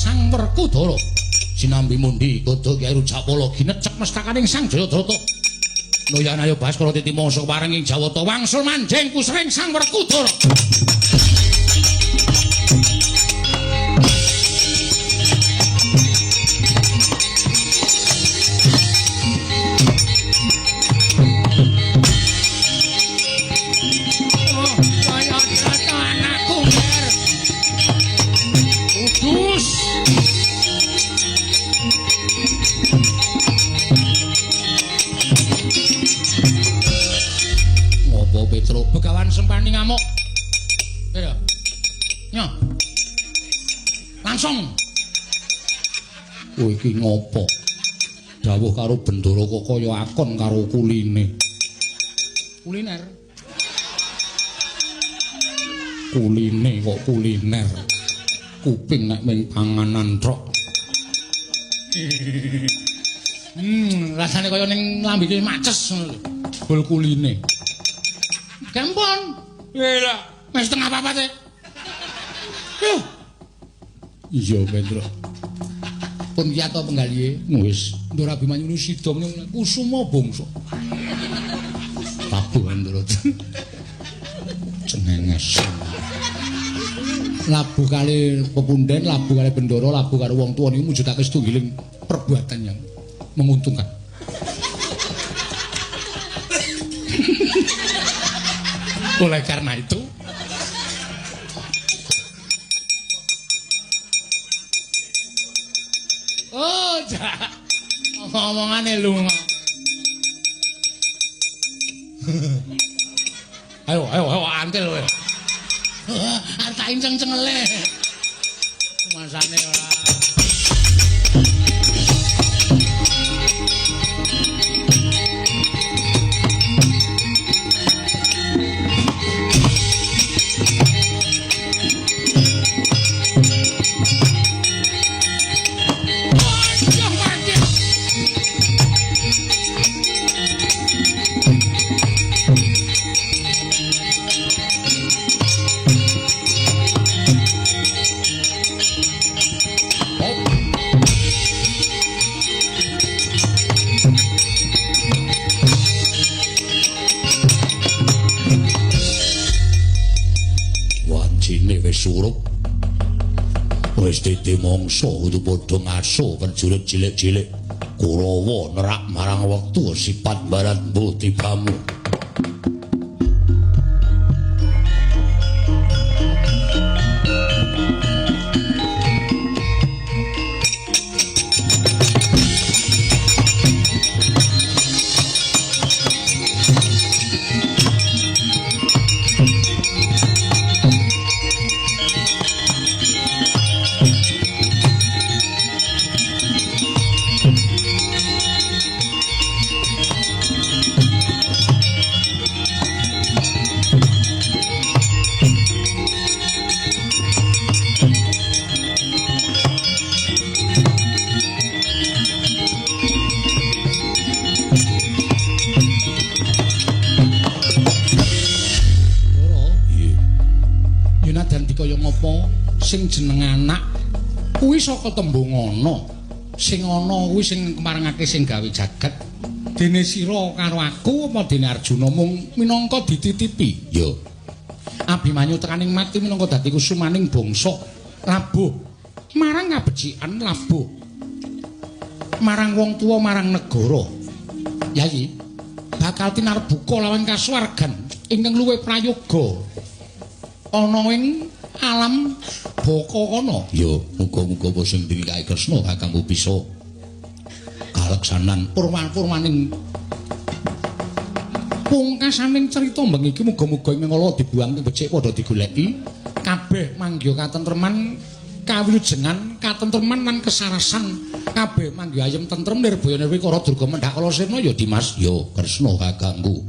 Sang Werkudara. Sinambi mundi kodho Kyai Rujapala ginecek mestakaning Sang Jayadrata. Noyan ayo Baskara titi mangsa pareng ing Jawata wangsul manjing kusring Sang Werkudara. Oh, Jayadrata anakku nger. Kudus. Ngopo Petruk Begawan Sempani ngamuk? Iya. Nyo. Langsung. Kowe iki ngopo? Dawuh karo Bendara kok kaya akon karo kuline. Kuliner. Kuline kok kuliner. Kuping nek ming panganan trok. Rasane kaya ning lambene maces ngono lho. Bol kuline. Gampon. Gila, wis setengah papat e. Yuh. Iya, Mendra. Pun kiyato penggalihe. Wis, Ndara Abimanyu sida menyang Kusuma bangsa. Tabuh Ndara. Cengenges. Labuh kali pepunden, labuh kali Bendara, labuh karo wong tuwa niku mujudake setunggiling perbuatan yang menguntungkan. Oleh karena itu, oh, jak. Omongane lunga. Ayo, ayo, ayo antil kowe. Arep tak inceng cengele. Masane ora. Wancine wis surup. Wis dadi mangsa kudu padha ngaso prajurit cilik-cilik Kurawa nerak marang wektu sipat barat mbuh tibamu. Sing jeneng anak kuwi saka tembung ana. Sing ana kuwi sing kemarengake sing gawe jagat. Dene sira karo aku apa dene Arjuna mung minangka dititipi? Ya. Abimanyu tekaning mati minangka dadi kusumaning bangsa. Labuh marang kabecikan, labuh marang wong tuwa, marang negara. Yayi bakal tinarbuka lawan kasuwargan ingkang luwih prayoga ana ing alam baka kono. Ya, muga-muga apa sing dinikahi Kresna kakangku bisa kaleksanan purwan-purwaning pungkasaning cerita bengi iki. Muga-muga ing mengala dibuang becik padha digoleki kabeh manggiha katentreman, kawilujengan, katentreman lan kesarasan. Kabeh manggiha ayem tentrem nirbaya nirwikara durga mendhak kala sirna. Ya Dimas, ya Kresna kakangku.